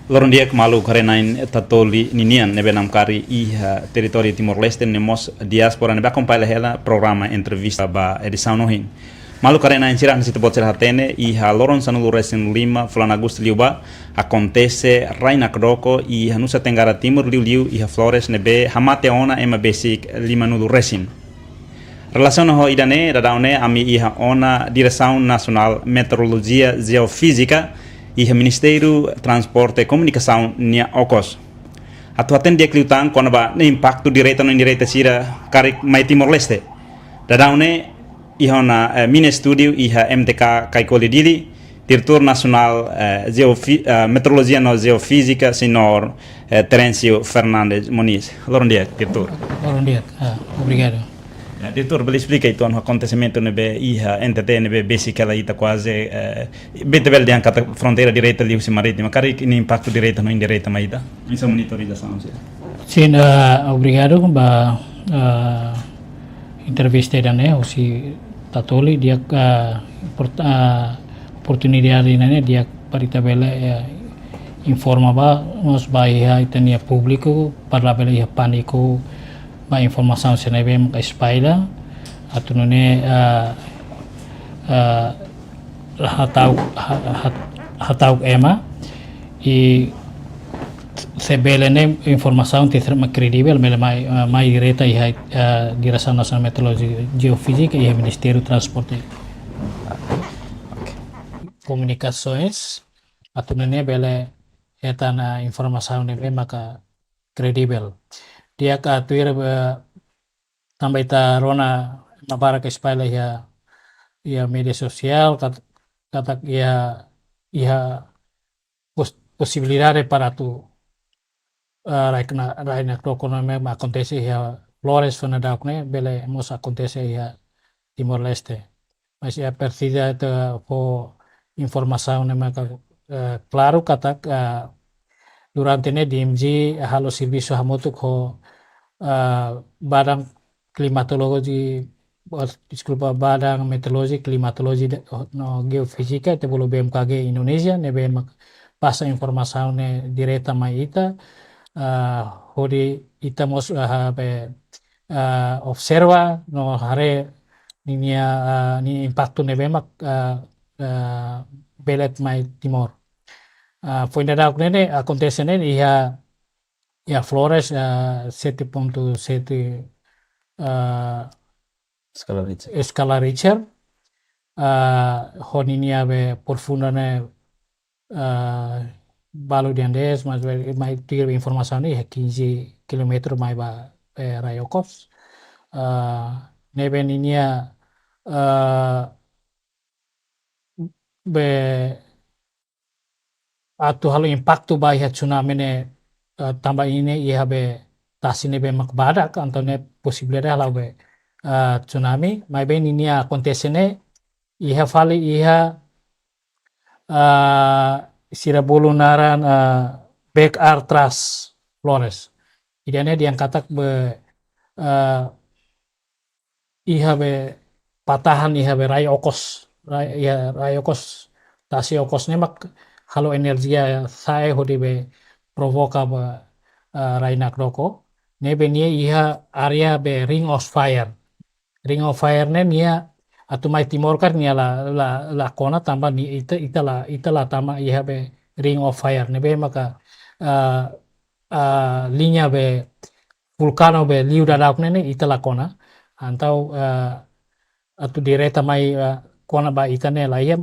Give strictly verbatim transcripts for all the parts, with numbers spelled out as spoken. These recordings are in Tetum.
Loron di'ak maluk haree-na'in Tatoli ninian ne'ebé namkari iha territóriu Timor-Leste no mós diáspora ne'ebé akompaña hela programa entrevista ba edisaun ohin. Maluk haree-na'in sira, hanesan ita-boot sira hatene, iha loron sanulu-resin-lima fulan Agostu liubá akontese rai nakdoko iha Nusa Tenggara Timur, liuliu iha Flores ne'ebé hamate ona ema besik limanulu-resin. Relasiona ho ida-ne'e, daudaun ne'e ami iha ona Diresaun Nasionál Meteorolojia Jeofízika iha Ministériu Transporte Komunikasaun nia okos atu hatene di'ak liután kona-ba nia impaktu direta no indireta sira karik mai Timor-Leste. Daudaun ne'e iha ona, eh, mini estúdiu iha M T K Kaikoli Dili, Diretór Nasionál, eh, Jeofi-, eh, Meteorolojia no Jeofízika, señór, eh, Terêncio Fernandes Moniz. Loron di'ak, Diretór. Loron di'ak. Ah, obrigadu. Eh, Diretór, bele esplika uitoan akontesimentu ne'ebé iha N T T ne'ebé besik hela ita kuaze, eh, bele dehan katak fronteira direta liuhusi marítima, karik nia impaktu direta no indireta mai ita? Hanesan monitorizasaun sira. Sin, eh, obrigadu ba, eh, entrevista ida-ne'e husi Tatoli, di'ak, eh, oport-, eh, oportunidade ida-ne'e di'ak para ita bele, eh, informa ba, mós ba iha ita-nia públiku, para labele iha pániku ba informasaun sira ne'ebé mak espalla, atu nune'e, eh, eh, hata'uk, ha-, ha-, hata'uk ema, i se bele ne'e informasaun sira mak kredivel, bele mai, eh, mai direta iha, eh, Diresaun Nasionál Meteorolojia Jeofízika iha Ministériu Transporte. Komunikasoens, atu nune'e bele hetan, eh, informasaun ne'ebé maka kredivel. Di'ak, eh, tuir, eh, tanba ita rona ema barak espalla iha, iha média sosiál, kat-, katak iha, iha pos-, posibilidade para atu, eh, rai kena, rai nakdoko ne'ebé mak akontese iha Flores fuan daudauk ne'e, bele mós akontese iha Timor-Leste. Mas iha presiza atu fó informasaun ne'ebé maka, eh, klaru katak, eh, durante ne'e D M G halo servisu hamutuk ho, eh, badan klimatologi, oh, deskulpa, badan meteorologi, klimatologi de-, no jeofízika, ita bolu B M K G Indonézia, ne'ebé mak pasa informasaun ne'e direta mai ita, eh, hodi ita mós, eh, be, eh, observa no haree ninia, eh, nia impaktu ne'ebé mak, eh, eh, bele mai Timor. Eh, foin daudauk ne'e, ne'e akontese ne'e iha, iha Flores, eh, sete ponto sete, eh, Eskala Richter. Eskala Richter. Eh, ho ninia be profundu ne'e, eh, balu dehan dez, mas be, mai tuir informasaun ne'e iha quinze quilómetru mai ba, eh, rai okos. Eh, ne'ebé ninia, eh, be atu halo impaktu ba iha tsunami ne'e, eh, tanba ne'e iha be tasi ne'ebé mak badak, entaun ne'e posibilidade halo be, eh, tsunami, maibé ninia akontese ne'e iha fali iha, eh, sira bolu naran, eh, Back Arthur Flores. Ida-ne'e dehan katak be, eh, iha be patahan iha be rai okos, rai, iha rai okos, tasi okos ne'e mak halo enerjia sa'e hodi be provoka be, eh, rai nakdoko. Ne'ebé nia iha área be Ring of Fire. Ring of Fire ne'e nia atu mai Timor karik nia la, la, la kona tanba nia ita, ita la, ita la tama iha be Ring of Fire. Ne'ebé maka, eh, eh, liña be vulkanu be liu daudauk ne'e, ne'e ita la kona. Entaun, eh, atu direta mai, eh, kona ba ita ne'e la iha.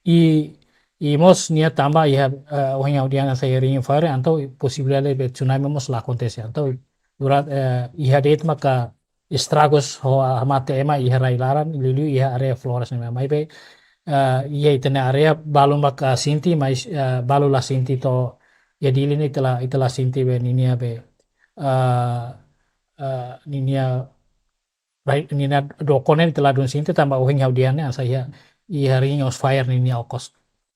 I, i mós nia tama iha, eh, ohin ha'u dehan hanesan iha Ring of Fire, entaun posibilidade be tsunami mós la akontese. Entaun durante, eh, iha de'it maka estragus ho hamate ema iha rai laran, liuliu iha área Flores ne'e. Maibé, eh, iha ita-nia área balu maka sente, mas, eh, balu la sente to'o iha Dili ne'e ita la, ita la sente be ninia be, eh, eh, ninia rai, ninia doko ne'e ita ladún sente tanba ohin ha'u dehan ne'e hanesan iha, iha Ring of Fire ninia okos.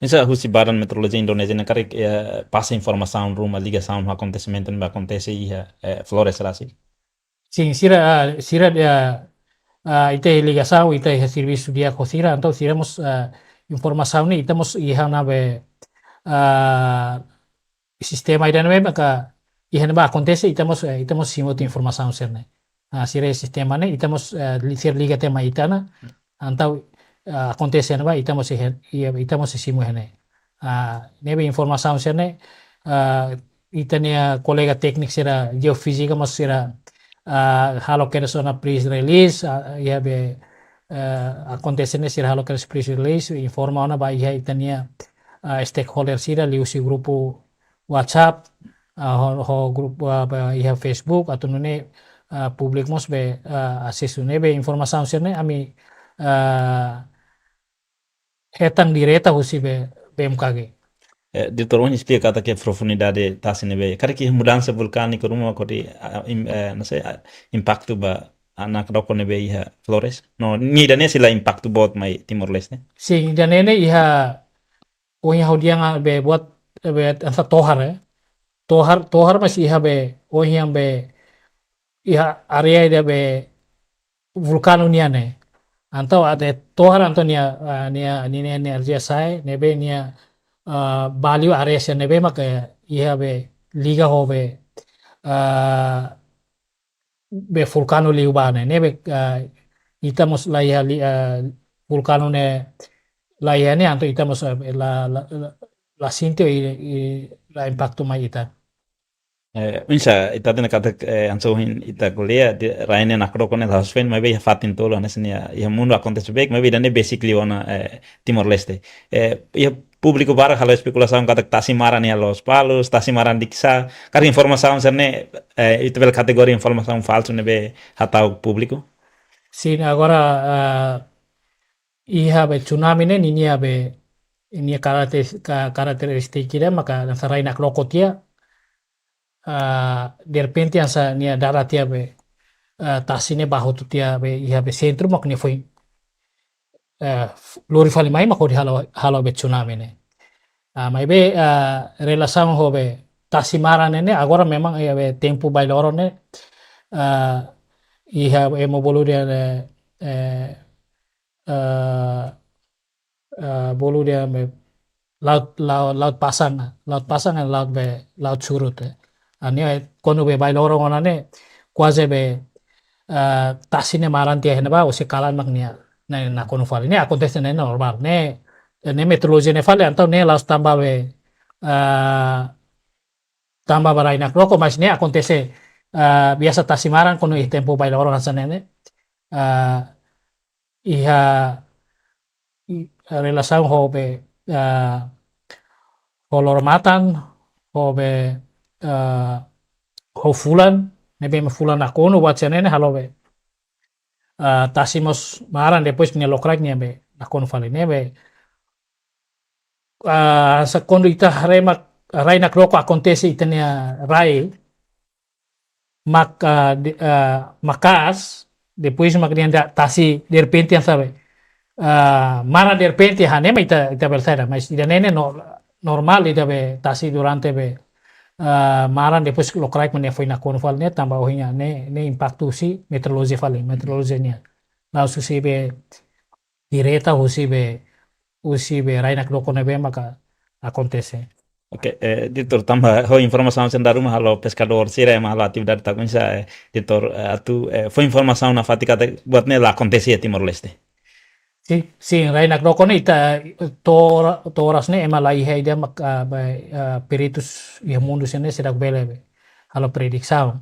Hanesan husi Badan Meteorolojia Indonézia ne'e karik, eh, pasa informasaun ruma ligasaun ho akontesimentu ne'ebé akontese iha, eh, Flores rasik. Sin, sira, ah, sira, ah, ah, ita iha ligasaun, ita iha servisu di'ak ho sira, entaun sira mós, ah, informasaun ne'e ita mós iha ona be, ah, sistema ida ne'ebé maka iha ne'ebá akontese, ita mós, eh, ita mós simu tiha informasaun sira-ne'e. Ah, sira sistema ne'e, ita mós, eh, li-, sira liga tiha mai ita ona. Entaun, eh, akontese iha ne'ebá, ita mós iha, iha, ita mós simu iha ne'e. Ah, ne'ebé informasaun sira-ne'e, ah, ita-nia kolega tékniku sira jeofízika mós sira, ah, halo kedas ona press release, ah, iha be, eh, akontese ne'e sira halo kedas press release, informa ona ba iha ita-nia, ah, stakeholder sira liuhusi grupu WhatsApp, ah, ho, ho grupu, ah, ba iha Facebook, atu nune'e, ah, públiku mós be, ah, asesu ne'ebé informasaun sira-ne'e ami, ah, hetan direta husi be, B M K G. Eh, Diretór, ohin esplika katak profundidade tasi ne'ebé. Karik iha mudansa vulkánika ruma hodi, ah, im-, eh, não sei, ah, impaktu ba nakdoko ne'ebé iha Flores. No, nia ida-ne'e sei la impaktu boot mai Timor-Leste. Sin, ida-ne'e ne'e iha, ohin ha'u dehan be buat, be hanesan tohar, eh. Tohar, tohar mós iha be, ohin be, iha área ida be vulkanu nian ne'e. Entaun atu tohar entaun nia, ah, nia, nia, nia enerjia sa'e, ne'ebé nia, ah, bali área sira ne'ebé maka iha be liga ho be, ah, be vulkanu liubá ne'e, ne'ebé, ah, ita mós la iha li-, ah, vulkanu ne'e la iha ne'e, entaun ita mós, ah, la, la, la, la sente i, i la impaktu mai ita. Eh, oinsá, ita hatene katak, eh, hanesan ohin ita ko'alia, rai ne'e nakdoko ne'e la'ós foin, maibé iha fatin tolu, hanesan ne'e iha, iha mundu akontese beik, maibé ida-ne'e besik liu ona, eh, Timor-Leste. Eh, iha públiku barak halo espekulasaun katak tasi maran iha Lospalos, tasi maran di'ak sá, karik informasaun sira-ne'e, eh, ita bele kategoria informasaun falsu ne'ebé hata'uk públiku? Sin, agora, ah, iha be tsunami ne'e, ninia be, ninia karakter-, ka-, karakterístika ida maka hanesan rai nakdoko tiha, ah, derrepente hanesan nia dada tiha be, ah, tasi ne'e bá hotu tiha be, iha be sentru mak nia foin, eh, f-, lori fali mai mak hodi halo, halo be tsunami ne'e. Ah, maibé, ah, relasaun ho be tasi maran ne'e, agora memang iha be tempu bailoro ne'e, ah, iha ema bolu dehan, eh, eh, ah, ah, bolu dehan be Laut, Laut, Laut Pasang, Laut Pasang, Laut be, Laut Surut, eh. Ah, ne'e, kuandu be bailoro ona ne'e, kuaze be, ah, tasi ne'e maran tiha iha ne'ebá, husi kalan mak nia, ne'e nakonu fali. Ne'e akontese ne'e normál. Ne'e, ne'e meteorolojia nia fali, entaun ne'e la'ós tanba be, ah, tanba ba rai nakdoko, mas ne'e akontese, ah, biasa tasi maran kuandu iha tempu bailoro hanesan ne'e ne'e. Ah, iha, i-, relasaun ho be, ah, ho loro-matan, ho be, ah, ho fulan, ne'ebé mak fulan nakonu, buat sira-ne'e ne'e halo be, ah, tasi mós maran, depois nia lokraik nia be nakonu fali ne'e be. Ah, hanesan kuandu ita haree mak rai nakdoko akontese ita-nia rai, mak, ah, de-, ah, maka'as, depois mak nia tasi derrepente hanesan be, ah, maran derrepente hanesan ne'e mak ita, ita bele saida, mas ida-ne'e ne'e no-, normál ida be tasi durante be, ah, maran depois lokraik mak nia foin nakonu fali ne'e tanba ohin ne'e, ne'e impaktu husi meteorolojia fali, meteorolojia nian. La'ós husi be direta husi be, husi be rai nakdoko ne'ebé maka akontese. Oke, eh, Diretór, tanba ho informasaun sira dala ruma halo peskadór sira ema halo atividade tak oinsá, eh, Diretór, eh, atu, eh, fó informasaun nafatin katak buat ne'e la akontese iha Timor-Leste. Sin, sin, rai nakdoko ne'e ita to'o ora-, to'o oras ne'e ema la iha ideia mak, ah, be, ah, peritus iha mundu sira-ne'e seidauk bele be halo predisaun.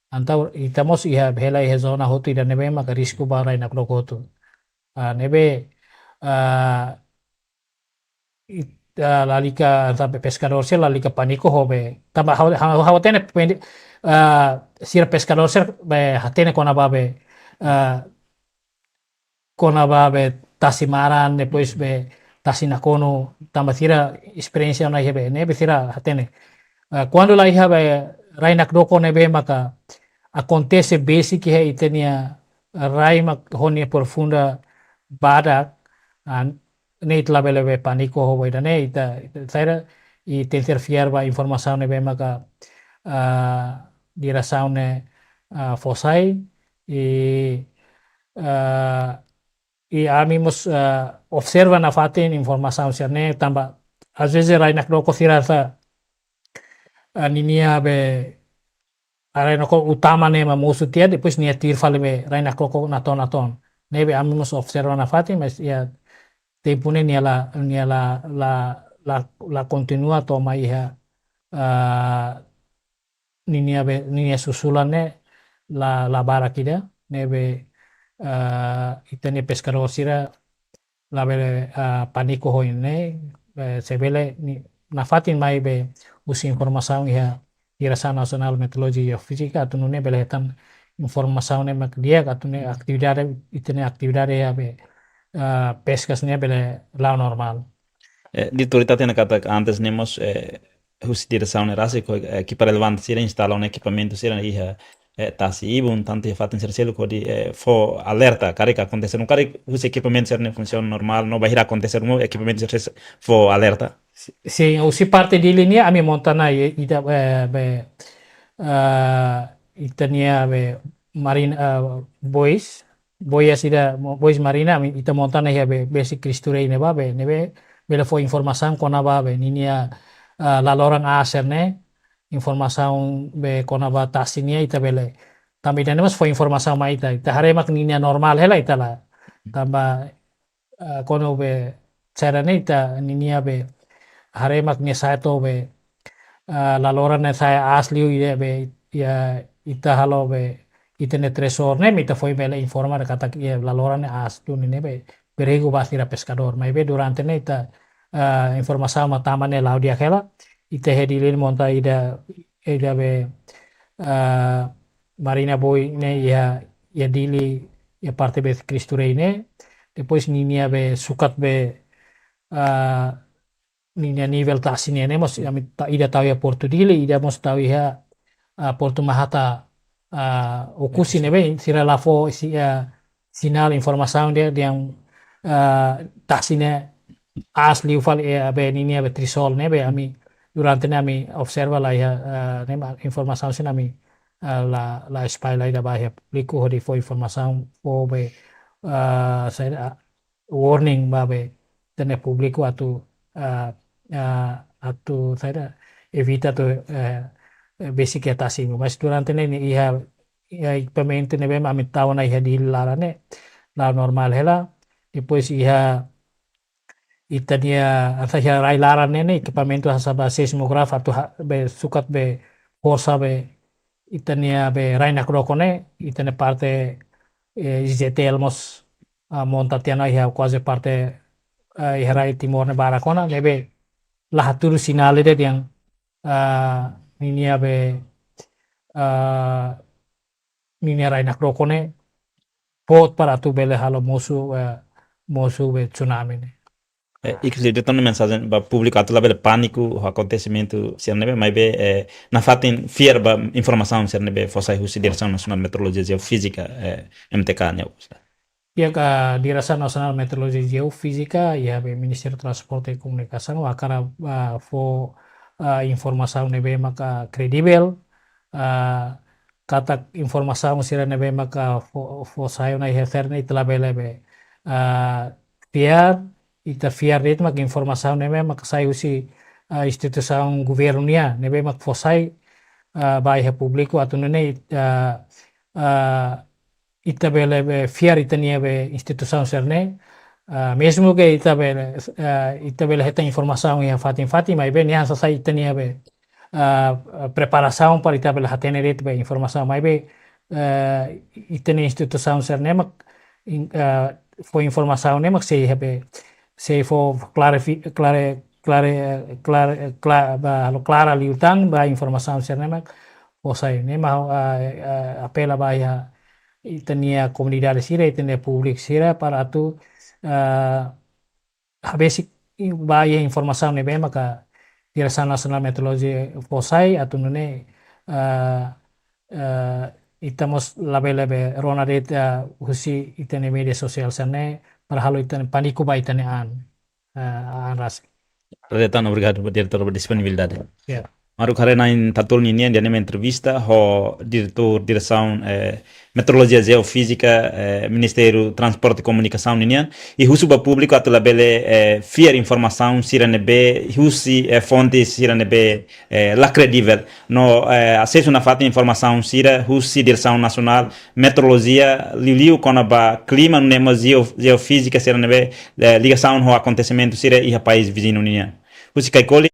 Entaun ita mós iha, hela iha zona hotu ida ne'ebé maka risku ba rai nakdoko hotu. Ah, ne'ebé, ah, ita lalika, hanesan be peskadór sira lalika pániku ho be. Tanba ha'u, ha'u, ha'u hatene pende-, ah, sira peskadór sira be hatene kona-ba be, ah, kona-ba be tasi maran, depois be tasi nakonu, tanba sira esperiénsia ona iha be, ne'ebé sira hatene. Ah, kuandu la iha be rai nakdoko ne'ebé maka akontese besik iha ita-nia rai mak ho nia profunda badak, ah, ne'e ita labele be pániku ho buat ida-ne'e, ita, ita saida, i tenke fiar ba informasaun ne'ebé maka, ah, diresaun ne'e, ah, fó sai, i, ah, i ami mós, ah, observa nafatin informasaun sira-ne'e tanba, às vezes rai nakdoko sira hanesan ah, ninia be rai-nakloke utama ne'e mak mosu tiha, depois nia tuir fali be rai-nakloke natoon-natoon. Ne'ebé ami mós observa nafatin, mas iha tempu ne'e nia la, nia la, la, la, la kontinua to'o mai iha, ah, ninia be, ninia susulan ne'e la, la barak ida, ne'ebé, ah, ita-nia peskadór sira labele, ah, pániku ho ida-ne'e, eh, se bele ni, nafatin mai be husi informasaun iha Diresaun Nasionál Meteorolojia Jeofízika, atu nune'e bele hetan informasaun ne'e mak di'ak, atu nune'e atividade, ita-nia atividade iha be, ah, peskas ne'e bele la'o normál. Eh, diretór, ita hatene katak antes ne'e mós, eh, husi diresaun ne'e rasik ho, eh, ekipa relevante sira instala ona ekipamentu sira iha, eh, tasi ibun, tantu iha fatin sira seluk hodi, eh, fó alerta, karik akontese, no karik husi ekipamentu sira-ne'e funsiona normál, no bainhira akontese, no ekipamentu sira fó alerta. Sin, husi parte Dili nian ami monta ona i-, ida, eh, be, ah, ita-nia be marin, ah, boias, boias ida, mo-, boias marina, ami, ita monta ona iha be, besik Cristo Rei ne'ebá be, ne'ebé bele fó informasaun kona-ba be ninia, ah, laloran aas sira-ne'e, informasaun be kona-ba tasi nian ita bele. Tanba ida-ne'e mós fó informasaun mai ita, ita haree mak ninia normál hela ita la. Tanba, ah, kuandu be sira-ne'e ita ninia be haree mak nia sa'e to'o be, ah, laloran ne'e sa'e aas liu ida be, iha ita halo be ita-nia tresor ne'e, ita foin bele informa katak iha laloran ne'e aas liu ne'e be perigu ba sira peskadór. Maibé durante ne'e ita, ah, informasaun mak tama ne'e la'o di'ak hela, ita iha Dili monta ida, ida be, ah, marina boias ne'e iha, iha Dili, iha parte be Cristo Rei ne'e. Depois ninia be sukat be, ah, ninia nivel tasi nian ne'e mós ami ta-, ida tau iha Portu Dili, ida mós tau iha, ah, Portu Mahata, ah, Oekusi ne'ebé sira la fó si-, ah, sinál informasaun dehan, dehan, ah, tasi ne'e aas liu fali, eh, be ninia be tresor ne'ebé ami durante ne'e ami observa la iha, ah, ne'e mak informasaun sira-ne'e ami, ah, la, la espalla ida ba iha públiku hodi fó informasaun fó be, ah, saida, ah, warning ba be ita-nia públiku atu, ah, ah, atu saida, evita atu, eh, eh, besik iha tasi. Mas durante ne'e iha, iha ekipamentu ne'ebé ami tau ona iha Dili laran ne'e la'o normál hela. Depois iha ita-nia, hanesan iha rai laran ne'e, ne'e ekipamentu hanesan ba seismógrafu atu ha-, be sukat be forsa be ita-nia be rai-nakloke ne'e, ita-nia parte, eh, I J T L mós, ah, monta tiha ona iha kuaze parte, ah, iha rai Timor ne'e barak ona, ne'ebé la hatudu sinál ida dehan, ah, ninia be, ah, ninia rai-nakloke ne'e boot para atu bele halo mosu, eh, mosu be tsunami ne'e. Eh, ikus liu de'it ona mensajen ba públiku atu labele pániku ho akontesimentu sira ne'ebé, maibé, eh, nafatin fiar ba informasaun sira ne'ebé fó sai husi Diresaun Nasionál Meteorolojia Jeofízika, eh, M T K nian. Iha Diresaun Nasionál Meteorolojia Jeofízika, iha be Ministériu Transporte no Komunikasaun, hakarak, ah, fó, ah, informasaun ne'ebé maka kredivel, ah, katak informasaun sira ne'ebé maka fó, fó sai ona iha ferni ita labele be, ah, fiar, ita fiar de'it mak informasaun ne'ebé maka sai husi, ah, instituisaun governu nian, ne'ebé mak fó sai, ah, ba iha públiku atu nune'e, ah, ah, ita bele be fiar ita-nia be instituisaun sira-ne'e, ah, mezmu ke ita bele, ah, ita bele hetan informasaun iha fatin-fatin, maibé nia hanesan sai ita-nia be, ah, preparasaun para ita bele hatene de'it be informasaun, maibé, ah, ita-nia instituisaun sira-ne'e mak in-, ah, fó informasaun ne'e mak sei iha be, sei fó klarifi-, klare-, klare-, klare-, kla-, ba, halo klara liután ba informasaun sira-ne'e mak fó sai. Ne'e mak, ah, ah, apela ba iha ita-nia komunidade sira, ita-nia públiku sira para atu, ah, habesik ba iha informasaun ne'ebé maka Diresaun Nasionál Meteorolojia fó sai atu nune'e, ah, ah, ita mós labele be rona de'it, ah, husi ita-nia média sosiál sira-ne'e para halo ita-nia pániku ba ita-nia an, ah, an rasik. Retan, obrigadu, Diretór, ba disponibilidade. Ya. Maluk haree-na'in Tatoli ninian, iha ne'e mak entrevista ho Diretór Diresaun, eh, Meteorolojia Jeofízika, eh, Ministériu Transporte e Komunikasaun ninian, i husu ba públiku atu labele, eh, fiar informasaun sira ne'ebé husi, eh, fonte sira ne'ebé, eh, la kredivel. No, eh, asesu nafatin informasaun sira husi Diresaun Nasionál Meteorolojia, liuliu kona-ba klima, nune'e mós jeo-, jeofízika sira ne'ebé, eh, ligasaun ho akontesimentu sira iha país viziñu nian. Husi Caicoli,